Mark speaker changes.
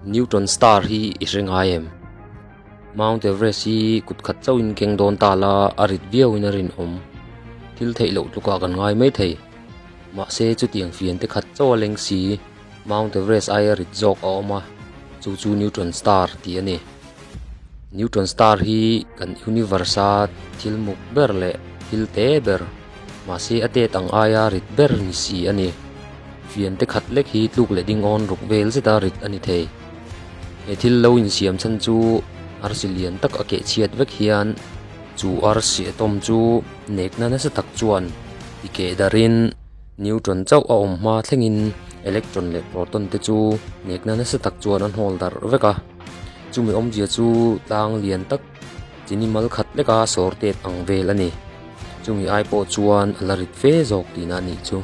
Speaker 1: Neutron star hi i hre ngai em? Mount Everest hi kut khat chauhin keng dawn ta la a rit viauin a rinawm. Thil theih loh tlukah kan ngai mai thei. Mahse chutiang fian te khat chauh a leng si, Mount Everest aia rit zawk a awm a, chu chu Neutron star tih a ni. Neutron star hi kan universe a thil muk ber leh thil te ber, mahse a tet ang aia rit ber ni si a ni. Fian te khat lek hi tluk leh ding awn ruk vel zeta rit a ni thei. He thil lo insiam chhan chu arsi lian tak a keh chhiat vek hian chu arsi atom chu nekna nasa tak chuan ti keh darin neutron chauh a awm hma thlengin electron leh proton te chu nekna nasa tak chuan a hnawl darh vek a. Chumi awmzia chu tlang lian tak chini mal khat leka sawr tet ang vel a ni. Chumi ai pawh chuan a la rit fe zawk tihna a nih chu.